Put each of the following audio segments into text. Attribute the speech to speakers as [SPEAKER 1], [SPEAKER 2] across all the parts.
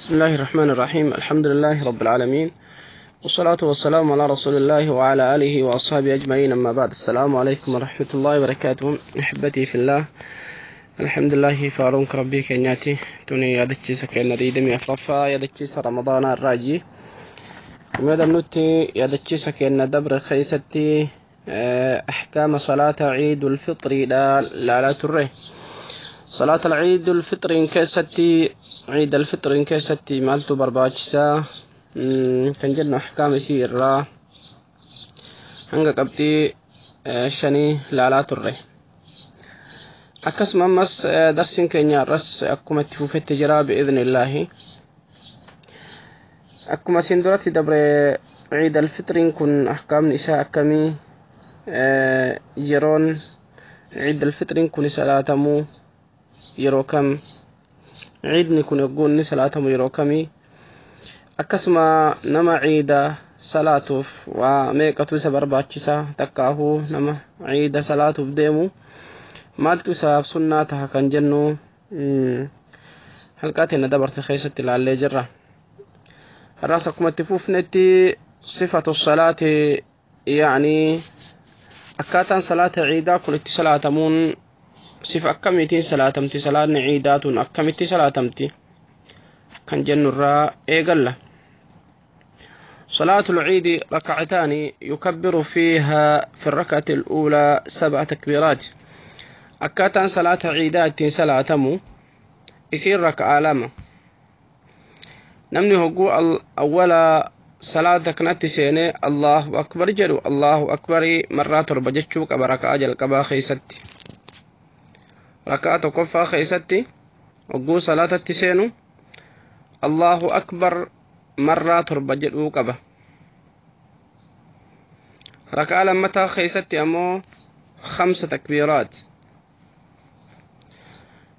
[SPEAKER 1] بسم الله الرحمن الرحيم. الحمد لله رب العالمين، والصلاة والسلام على رسول الله وعلى آله وأصحابه أجمعين، أما بعد. السلام عليكم ورحمة الله وبركاته. أحبتي في الله، الحمد لله faaruun Rabbii keenyaati. Tuni yaadachiisa keenya 24ffaa, yaadachiisa Ramadaanaa irraaji. Yaadamnutti yaadachiisa keenya dabre keessatti ahkaama salaata ciidul fixriidha laalaa turre. Salaata ciidul fixriin keessatti, ciidal fixriin keessatti maaltu barbaachisaa kan jennu ahkaama isii irraa hanga qabxii 5 laalaa turre. Akkasuma ammas darsiin keenya irras akkuma itti fufetti jira bi'idhnillaahi. Akkuma isin duratti dabre, ciid alfixriin kun ahkaamni isaa akkamii, yeroon ciid alfixriin kun salaatamuu yeroo kam, ciidni kun yogguu inni salaatamu yeroo kamii, akkasuma nama ciida salaatuuf waa meeqatu isa barbaachisa, takkaahuu nama ciida salaatuuf deemu maaltu isaaf sunnaa taha kan jennu halqaa teenya dabarte keessatti ilaallee jirra. Har'aas akkuma itti fufnetti sifatu salaati, yaani akkaataan salaata ciidaa kun itti salaatamuun sifa akkamiitiin salaatamti, salaanni ciidaa tun akkamitti salaatamti kan jennurraa eegalla. صلاة العيد ركعتان، يكبر فيها في الركعة الأولى 7 تكبيرات. Akkaataan salaata ciidaa ittiin salaatamu isiin raka'aa lama. Namni hogguu awwala salaata kanatti seenee Allahu akbar jedhu, Allahu akbarii marraa 7 jechuu qaba raka'aa jalqabaa keessatti. Raka'aa tokkoffaa keessatti hogguu salaatatti seenu Allahu akbar marraa 7 jedhuu qaba. Raka'aa lammataa keessatti ammoo 5 takbiiraat.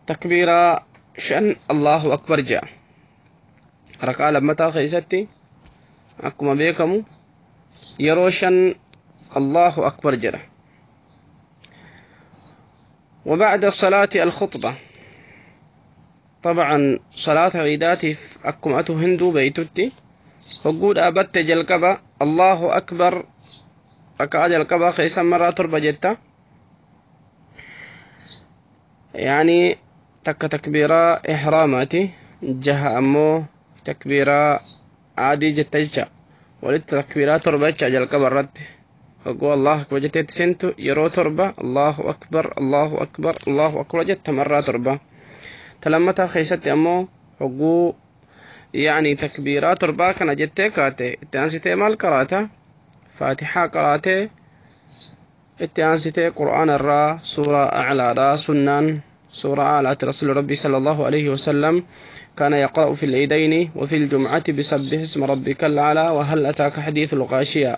[SPEAKER 1] Takbiiraa 5 Allahu akbar jedha. Raka'aa lammataa keessatti akkuma beekamu yeroo 5 Allahu akbar jedha. وبعد الصلاة الخطبة. طبعا صلاة عيداتي أكم أتو هندو بيتوتي وقود أبت جلقبة الله أكبر ركعة جلقبة خيسا مرة تربة جتا، يعني تك تكبيرة إحراماتي جه أمو تكبيرة عادي جتا جتا ولت تكبيرة تربة جلقبة الرد وقول الله أكبر جتت سنتو يرو تربة الله أكبر الله أكبر الله أكبر جت مرة تربة تلمتها خيست أمو وقو يعني تكبيرات تربة كان جتة كاتي اتانسيتي مال قراته فاتحة قراته اتانسيتي قرآن الرا سورة أعلى را سنان سورة أعلى. رسول ربي صلى الله عليه وسلم كان يقرأ في العيدين وفي الجمعة بسبح اسم ربك الأعلى وهل أتاك حديث الغاشية.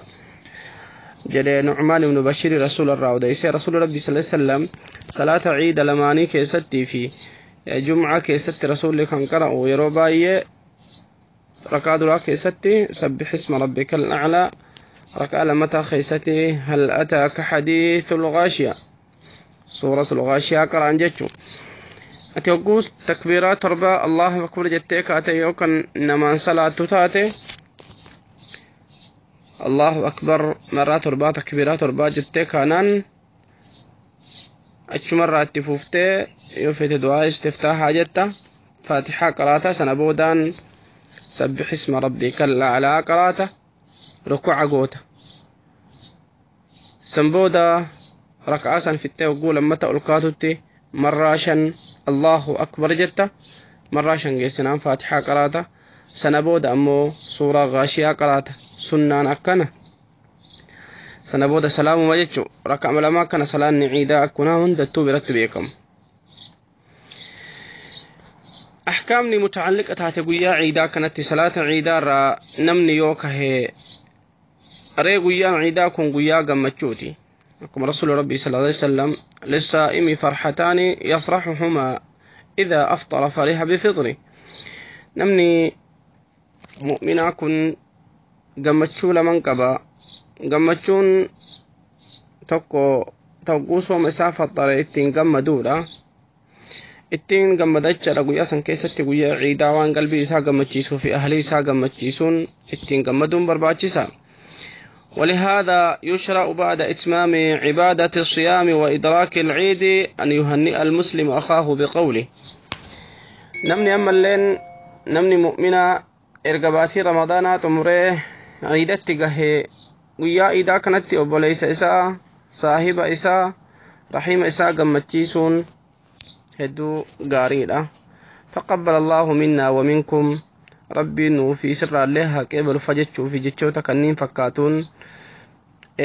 [SPEAKER 1] جل نعمان بن بشير رسول الله وديسي رسول ربي صلى الله عليه وسلم صلاة عيد لماني كيستي في جمعة كيستي رسول كان قرأ يروباي ركعة درا كيستي سبح اسم ربك الأعلى، ركعة لمتى خيستي هل أتاك حديث الغاشية سورة الغاشية قرأ جتشو. أتيقوس تكبيرات 4 الله أكبر جتك أتيوكن نمان صلاة تاتي الله أكبر مرات 4 تكبيرات 4 جتك كانان أتش مرة اتفوفتي يوفيت دعاء استفتاح جتا فاتحة قراتا سنبودان سبح اسم ربك الأعلى قراتا ركوع قوتا سنبودا ركعة سنفتي وقول لما تألقاتي مرة شن الله أكبر جتا مرة شن جيسنان فاتحة قراتا سنبودا أمو سورة غاشية قراتا سنان أكنا سنبودا سلام وجدتو ركع لما كان صلاة عيدا أكنا هندتو برتبيكم. أحكامني متعلقة تاتي عيدا كانت صلاة عيدا را نمني يوكا هي ري قويا عيدا كون قويا قمتشوتي. أكم رسول ربي صلى الله عليه وسلم للصائم فرحتان يفرحهما إذا أفطر فرح بفطره. نمني مؤمنا كن gammachuu laman qaba. Gammachuun tokko tagguu sooma isaa faxxare ittiin gammaduudha. Ittiin gammadachaadha guyyaa san keessatti guyyaa ciidaa waan qalbii isaa gammachiisuu fi ahlii isaa gammachiisuun ittiin gammaduun barbaachisa. ولهذا يشرع بعد إتمام عبادة الصيام وإدراك العيد أن يهنئ المسلم أخاه بقوله نمني أما اللين نمني مؤمنا إرقباتي رمضان تمره عيدتك هي ويا إذا كانت أبوليس إساء صاحب إساء رحيم إساء قمتشيسون هدو قاريرة تقبل الله منا ومنكم ربي نو في سر الله قبل فجتشو في جتشو تكنين فكاتون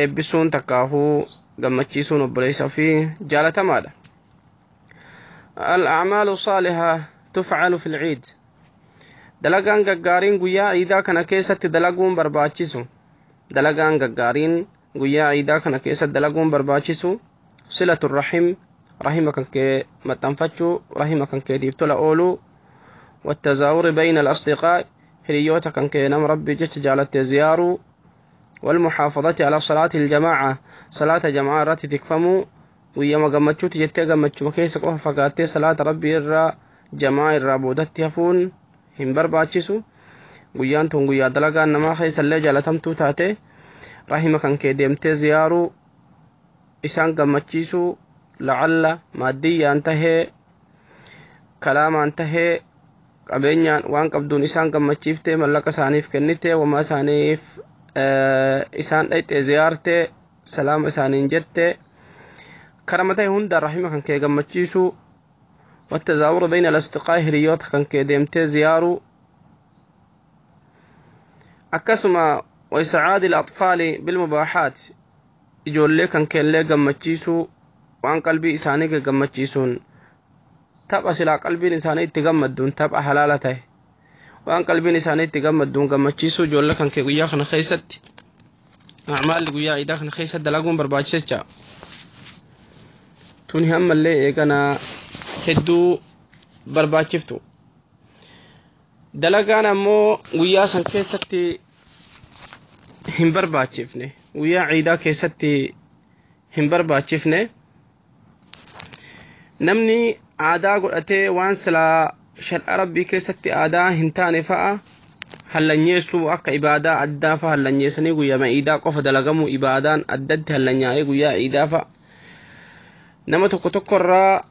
[SPEAKER 1] eebbisuun takkaahuu gammachiisuun obboleessa fi jaalatamaadha. Al-acmaalu saaliha tufcalu fi lciid. Dalagaan gaggaariin guyyaa ciidaa kana keessatti dalaguun barbaachisu. Dalagaan gaggaariin guyyaa ciidaa kana keessatti dalaguun barbaachisu silatu rahim rahima kan kee maxxanfachuu rahima kan keetiif tola ooluu والتزاور بين الأصدقاء هريوتا كان كي نم ربي جت جالت زيارو والمحافظة على صلاة الجماعة صلاة جماعة راتي تكفمو ويما قمتشو تجتي قمتشو مكيسك أوه فقاتي صلاة ربي الرا جماعة الرا بودت يفون هم برباتشسو ويان تون ويا دلقا نما خيس اللي جالتمتو تاتي رحمة كان كي ديمتي زيارو إسان قمتشيسو لعل مادية انتهي كلام انتهي qabeenyaan waan qabduun isaan gammachiifte mallaqa isaaniif kennite wama isaaniif isaan dhayxe ziyaarte salaama isaaniin jette karama ta'e hunda rahima kan kee gammachiisu والتزاور بين الأصدقاء hiriyoota kan kee deemtee ziyaaruu akkasuma وإسعاد الأطفال بالمباحات ijoollee kan keellee gammachiisuu waan qalbii isaanii gammachiisuun tapha silaa qalbiin isaanii itti gammadduun tapha halaala ta'e waan qalbiin isaanii itti gammadduun gammachiisuu ijoollee kan kee guyyaa kana keessatti acmaalli guyyaa iidaa kana keessatti dalaguun barbaachisa jecha tuni ammallee eeganaa hedduu barbaachiftu dalagaan ammoo guyyaa san keessatti hin barbaachifne guyyaa ciidaa keessatti hin barbaachifne namni aadaa godhatee waan silaa shar'a rabbii keessatti aadaa hin taane fa'a hallanyeessuu akka ibaadaa addaa fa'a hallanyeessanii guyyaa iidaa qofa dalagamuu ibaadaan addatti hallanyaa'ee guyyaa iidaa fa'a nama tokko tokkorraa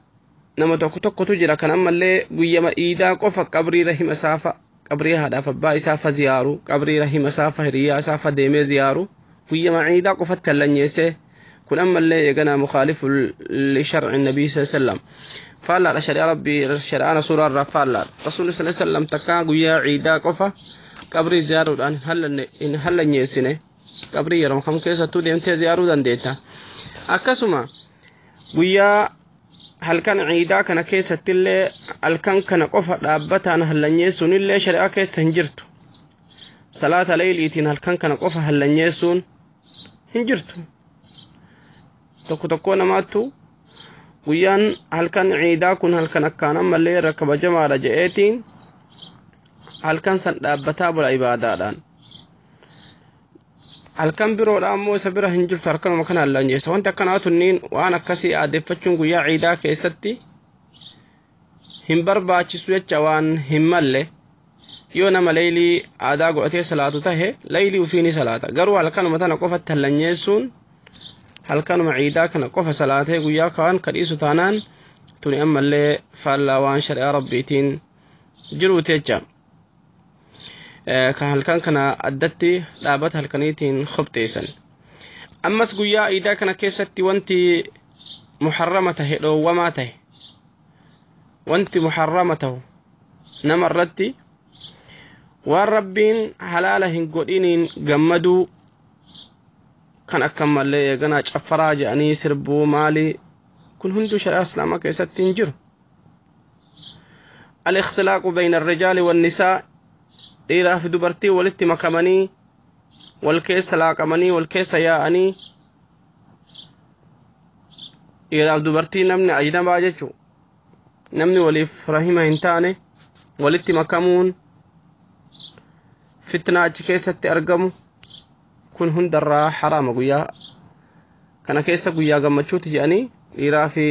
[SPEAKER 1] nama tokko tokkotu jira kan ammallee guyyaa iidaa qofa qabrii rahima isaa fa'a qabrii haadhaaf abbaa isaa fa ziyaaru qabrii rahima isaa fa hiriyaa isaa fa deemee ziyaaru guyyaa iidaa qofatti hallanyeessee kun ammallee eeganaa mukaalifu lisharci nabii sal sallam fallaadha shari'a rabbii shari'aa rasuulaa irraa fallaadha rasuulli sal sallam takkaa guyyaa ciidaa qofa qabrii ziyaaruudhaan hin hallanyeessine qabrii yeroo kam keessattuu deemtee ziyaaruu dandeetta akkasuma guyyaa halkan ciidaa kana keessattillee halkan kana qofa dhaabbataan hallanyeessuun illee shari'aa keessa hin jirtu salaata leeyliitiin halkan kana qofa hallanyeessuun hin jirtu tokko tokko namaattu guyyaan halkan ciidaa kun halkan akkaan ammallee irra kabajamaadha je'eetiin halkan san dhaabbataa bula ibaadaadhaan halkan biroodha ammoo isa bira hin jirtu halkanuma kana hallanyeessa wanti akkanaa tunniin waan akkasii aadeeffachuun guyyaa ciidaa keessatti hin barbaachisu jecha waan hin malle yoo nama leeylii aadaa godhatee salaatu tahe leeylii ufii ni salaata garuu halkanuma tana qofatti hallanyeessuun halkanuma ciidaa kana qofa salaatee guyyaa kaan kadhiisu taanaan tuni ammallee faallaa waan shari'aa rabbiitiin jiruuti jecha kan halkan kana addatti dhaabata halkaniitiin qopheessan ammas guyyaa ciidaa kana keessatti wanti muharrama tahe dhoowwamaa tahe wanti muharrama tahu nama irratti waan rabbiin halaala hin godhiniin gammaduu kan akka mallee eeganaa caffaraa jedhanii sirbuu maali kun hunduu shari'aa islaamaa keessatti hin jiru. Al-ikhtilaaqu bayna ar-rijaali wan-nisaa dhiiraa fi dubartii walitti makamanii wal keessa laaqamanii wal keessa yaa'anii dhiiraaf dubartii namni ajnabaa jechuu namni waliif rahima hin taane walitti makamuun fitnaa achi keessatti argamu kun hundarraa haraama guyyaa kana keessa guyyaa gammachuuti jedhanii dhiiraa fi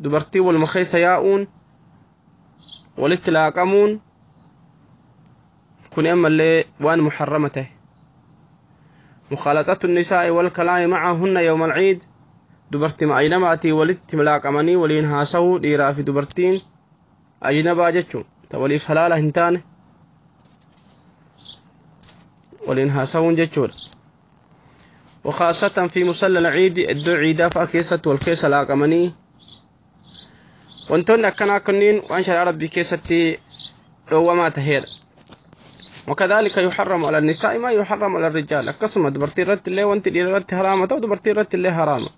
[SPEAKER 1] Dubartii waluma keessa yaa'uun, walitti laaqamuun kun ammallee waan muharrama ta'e. Mukhaalaxatu nisaa'i wal kalaami macahunna yawma alciid, dubartima ajnabaatii walitti laaqamanii waliin haasawuu, dhiiraa fi dubartiin ajnabaa jechuun ta waliif halaala hin taane waliin haasawuun jechuudha. وخاصة في مصلى العيد, iddoo ciidaa fa'a keessatti wal keessa laaqamanii, wantoonni akkanaa kunniin waan shari'aa rabbii keessatti dhoowwamaa taheedha. وكذلك يحرم على النساء ما يحرم على الرجال, akkasuma dubartii irratti illee wanti dhiira irratti haraama ta'u dubartii irratti illee haraama.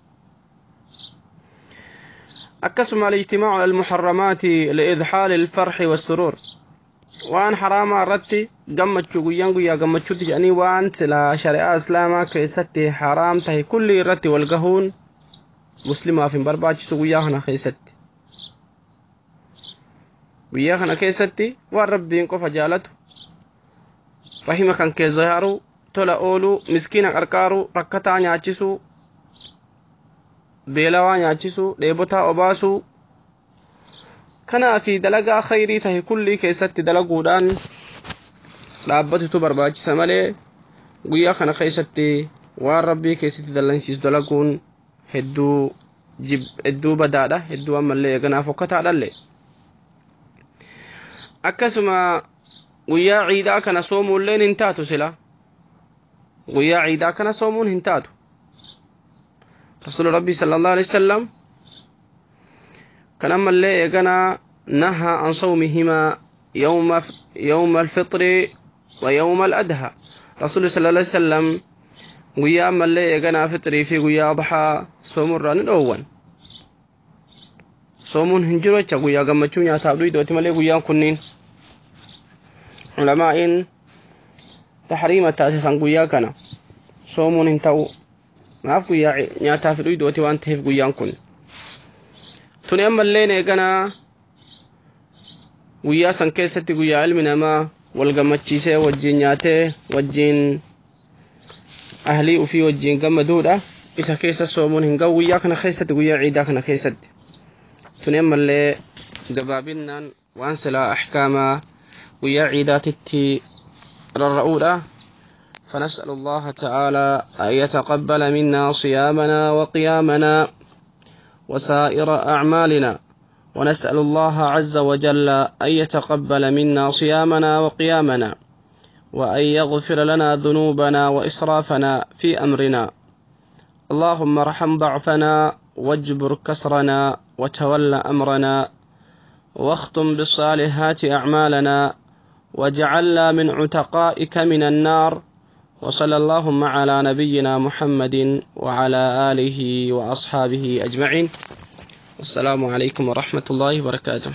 [SPEAKER 1] Akkasuma الاجتماع على المحرمات لإدخال الفرح والسرور, waan haraamaa irratti gammachuu, guyyaan guyyaa gammachuutti jedhanii waan silaa shari'aa islaamaa keessatti haraam tahe kulli irratti wal gahuun muslimaaf hin barbaachisu guyyaa kana keessatti. Guyyaa kana keessatti waan rabbiin qofa jaalatu, rahima kan kee ziyaaruu, tola ooluu, miskiina qarqaaruu, rakkataa nyaachisuu, beelawaa nyaachisuu, dheebotaa obaasuu, kanaa fi dalagaa khayrii tahe kullii keessatti dalaguudhaan dhaabbatutu barbaachisa malee, guyyaa kana keessatti waan rabbii keessatti dallansiisu dalaguun hedduu hedduu badaadha, hedduu ammallee eeganaaf fokkataadhallee. Akkasuma guyyaa ciidaa kana soomuulleen hin taatu. Sila guyyaa ciidaa kana soomuun hin taatu. Rasuula rabbii sallallahu alaihi wasallam kan ammallee eeganaa نهى عن صومهما يوم الفطر ويوم الأضحى. رسول صلى الله عليه وسلم guyyaa ammallee eeganaa fixrii fi guyyaa adhaa soomurraa ni dhoowwan. Soomuun hin jiru jecha, guyyaa gammachuu nyaataaf dhuydooti malee guyyaan kunniin. Ulamaa'iin tahriima taasisan guyyaa kana soomuun hin ta'u. Maaf? Guyyaa nyaataaf dhuydooti waan ta'eef guyyaan kun. Tuni ammallee eeganaa guyyaa san keessatti guyyaa ilmi namaa wal gammachiisee, wajjin nyaatee, wajjin ahlii ufii wajjin gammaduudha. Isa keessa soomuun hin ga'u guyyaa kana keessatti, guyyaa ciidaa kana keessatti. Tuni ammallee gabaabinnaan waan silaa ahkaamaa guyyaa ciidaatitti rarra'uudha. فنسأل الله تعالى أن يتقبل منا صيامنا وقيامنا وسائر أعمالنا. ونسأل الله عز وجل أن يتقبل منا صيامنا وقيامنا، وأن يغفر لنا ذنوبنا وإسرافنا في أمرنا. اللهم ارحم ضعفنا واجبر كسرنا وتول أمرنا واختم بالصالحات أعمالنا واجعلنا من عتقائك من النار. وصلى اللهم على نبينا محمد وعلى آله وأصحابه أجمعين. والسلام عليكم ورحمة الله وبركاته.